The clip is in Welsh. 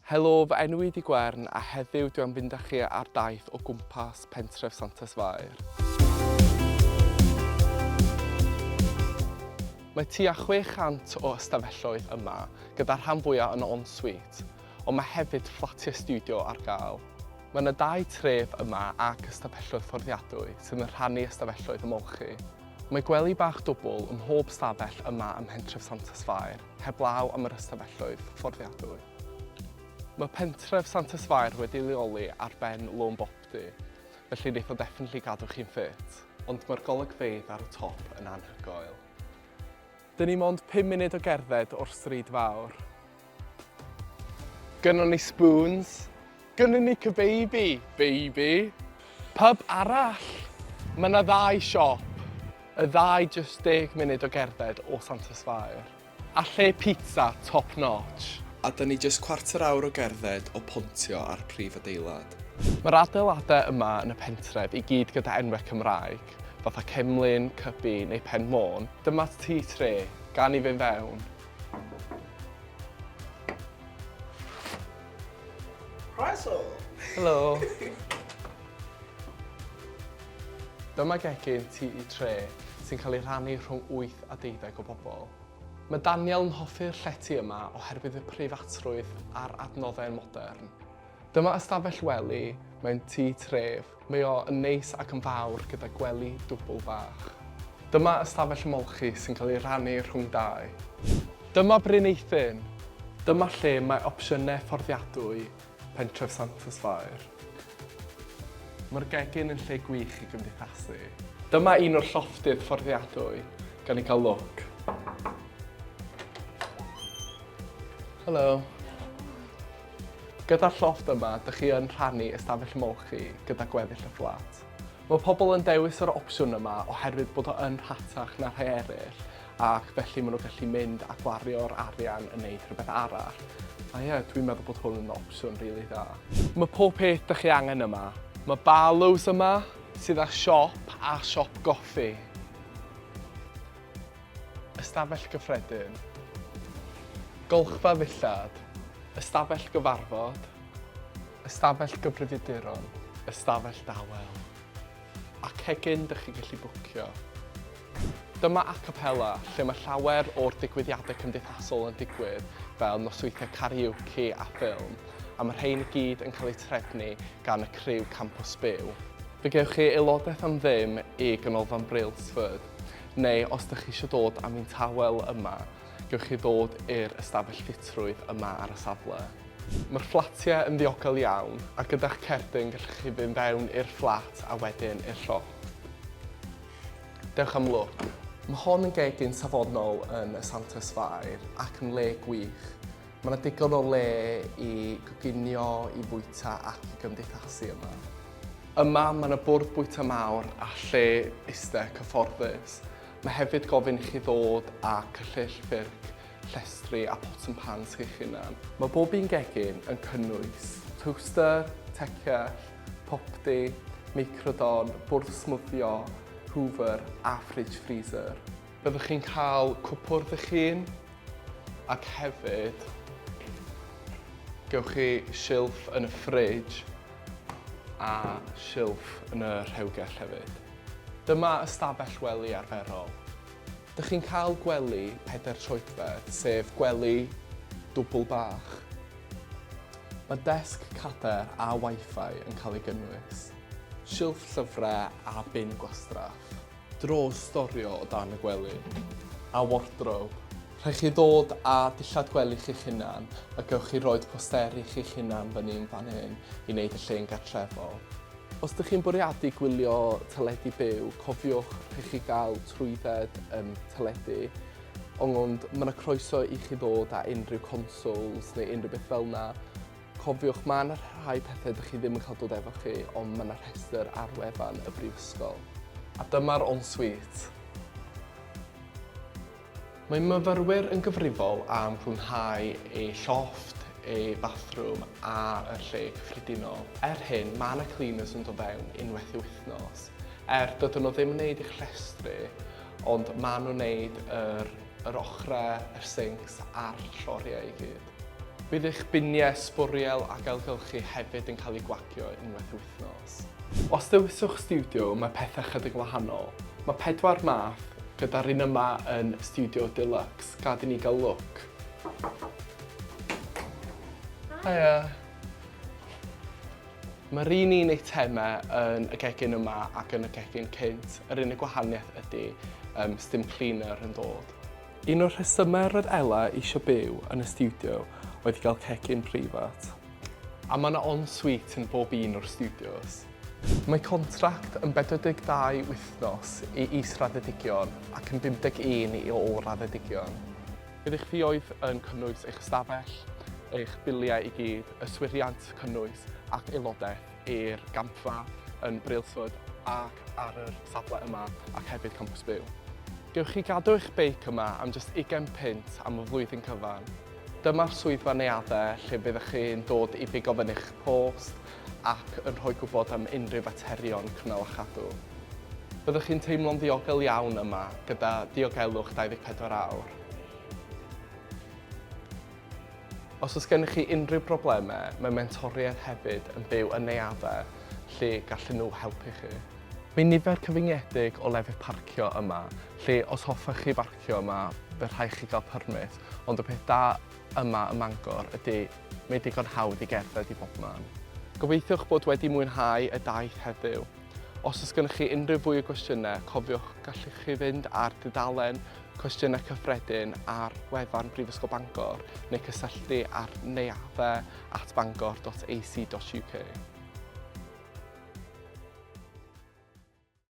Helo, fy enw i 'di Gwern a heddiw dwi am fynd â chi ar daith o gwmpas pentref Santes Fair. Mae tua 600 o ystafelloedd yma, gyda'r rhan fwyaf yn en-suite, ond mae hefyd fflatiau stiwdio ar gael. Mae yna dai tref yma ac ystafelloedd fforddiadwy sydd yn rhannu ystafelloedd ymolchi. Mae gwely bach dwbl ym mhob stafell yma ym mhentref Santes Fair, heblaw am yr ystafelloedd fforddiadwy. Mae pentref Santes Fair wedi leoli ar ben Lôn Bopty, felly wneith o definitely gadw chi'n ffit, ond mae'r golygfeydd ar y top yn anhygoel. Dyn ni mond 5 munud o gerdded o'r stryd fawr. Gynnon ni spoons. Gynnon ni cybaby, baby. Pub arall! Mae 'na ddau siop. Y ddau jyst deg munud o gerdded o Santes Fair. A lle pizza top notch. A 'da ni jyst cwarter awr o gerdded o Pontio a'r prif adeilad. Mae'r adeiladau yma yn y pentref i gyd gyda enwau Cymraeg, fatha Cemlyn, Cybi neu Pen Môn. Dyma tŷ tre, gan i fynd fewn. Croeso! Helo! Dyma gegin tŷ tre sy'n cael ei rhannu rhwng 8 a deuddeg o bobl. Mae Daniel yn hoffi'r llety yma oherwydd y preifatrwydd a'r adnoddau modern. Dyma ystafell wely mewn tŷ tref. Mae o yn neis ac yn fawr gyda gwely dwbl fach. Dyma ystafell ymolchi sy'n cael ei rhannu rhwng dau. Dyma Bryn Eithin! Dyma lle mae opsiynau fforddiadwy pentref Santes Fair. Mae'r gegin yn lle gwych i gymdeithasu. Dyma un o'r llofftydd fforddiadwy, gan i gael look. Helo. Gyda'r llofft yma, dych chi yn rhannu ystafell ymolchi gyda gweddill y fflat. Mae pobl yn dewis yr opsiwn yma oherwydd bod o yn rhatach na rhai eraill ac felly maen nhw'n gallu mynd a gwario'r arian yn neud rhywbeth arall. A ie, dwi'n meddwl bod hwn yn opsiwn rili dda. Mae pob peth dych chi angen yma. Mae Barlows yma, sydd â siop a siop goffi. Ystafell gyffredin. Golchfa ddillad. Ystafell gyfarfod. Ystafell gyfrifiaduron. Ystafell dawel. A cegin dych chi'n gallu bwcio. Dyma Acapela, lle mae llawer o'r digwyddiadau cymdeithasol yn digwydd, fel nosweithiau karaoke a ffilm, a mae rhein i gyd yn cael eu trefnu gan y criw Campws Byw. Fe gewch chi aelodaeth am ddim i Ganolfan Brailsford, Neu os dych chi eisiau dod am un tawel yma, gewch chi ddod i'r ystafell ffitrwydd yma ar y safle. Mae'r fflatiau yn ddiogel iawn, a gyda'ch cerdyn gallwch chi fynd fewn i'r fflat a wedyn i'r llofft. Dewch am lwc. Mae hon yn gegin safonol yn y Santes Fair ac yn le gwych. Mae yna digon o le i goginio, i fwyta ac i gymdeithasu yma. Yma, mae yna bwrdd bwyta mawr a lle iste cyfforddus. Mae hefyd gofyn i chi ddod â cyllyll, ffyrc, llestri a pots and pans chi'ch hunan. Mae bob un gegin yn cynnwys toaster, tecell, popty, meicrodon, bwrdd smwddio, hoover a fridge freezer. Byddwch chi'n cael cwpwrdd eich hun ac hefyd gewch chi silff yn y fridge a silff yn y rhewgell hefyd. Dyma ystafell wely arferol. Dych chi'n cael gwely pedair troedfedd, sef gwely dwbl bach. Mae desg cadair a Wi-Fi yn cael ei gynnwys, silff llyfrau a bin gwastraff. Drôr storio o dan y gwely. A wardrobe. Rhaid chi ddod â dillad gwely chi'ch hunan a gewch chi roid posteri chi'ch hunan fyny yn fan hyn i wneud y lle'n gartrefol. Os dych chi'n bwriadu gwylio teledu byw, cofiwch rhaid chi gael trwydded um, teledu, ond mae yna croeso i chi ddod â unrhyw consoles neu unrhyw beth fel yna. Cofiwch, mae yna rhai pethau dych chi ddim yn cael dod efo chi, ond mae yna rhestr ar wefan y brifysgol. A dyma'r ensuite. Mae myfyrwyr yn gyfrifol am glanhau eu llofft, eu bathrwm a y lle cyffredinol. Er hyn, mae yna cleaners yn dod fewn unwaith y wythnos. Er, dydyn nhw ddim yn neud eich llestri, ond maen nhw'n neud yr, yr ochrau, yr sinks a'r lloriau i gyd. Bydd eich biniau sbwriel ac ailgylchu hefyd yn cael eu gwagio unwaith y wythnos. Os dewiswch stiwdio, mae pethau chydig yn wahanol. Mae pedwar math, gyda'r un yma yn stiwdio deluxe. Gad i ni gael look. Hiya. Mae'r un un eitemau yn y gegin yma ac yn y gegin cynt. Yr unig gwahaniaeth ydy um, sdim cleaner yn dod. Un o'r rhesymau roedd Ella eisiau byw yn y stiwdio oedd i gael cegin preifat. A mae yna en-suite yn bob un o'r stiwdios. Mae contract yn 42 wythnos i is-raddedigion ac yn 51 i ôl-raddedigion. Bydd eich ffioedd yn cynnwys eich ystafell, eich biliau i gyd, yswiriant cynnwys ac aelodaeth i'r gampfa yn Brailsford ac ar yr safle yma ac hefyd Campws Byw. Gewch chi gadw eich beic yma am jyst ugain punt am y flwyddyn cyfan. Dyma'r swyddfa neuaddau lle byddwch chi'n dod i bigo fyny'ch post ac yn rhoi gwybod am unrhyw faterion cynnal a chadw. Byddwch chi'n teimlo'n ddiogel iawn yma gyda diogelwch 24 awr. Os oes gennych chi unrhyw broblemau, mae mentoriaid hefyd yn byw yn neuaddau lle gallen nhw helpu chi. Mae nifer cyfyngedig o lefydd parcio yma, lle os hoffech chi barcio yma, fe rhaid chi gael permit, ond y peth da yma ym Mangor ydy mae digon hawdd i gerdded i bobman. Gobeithiwch bod wedi mwynhau y daith heddiw. Os oes gennych chi unrhyw fwy o gwestiynau, cofiwch gallwch chi fynd ar dudalen Cwestiynau Cyffredin ar wefan Brifysgol Bangor neu cysylltu ar neuaddau at bangor.ac.uk.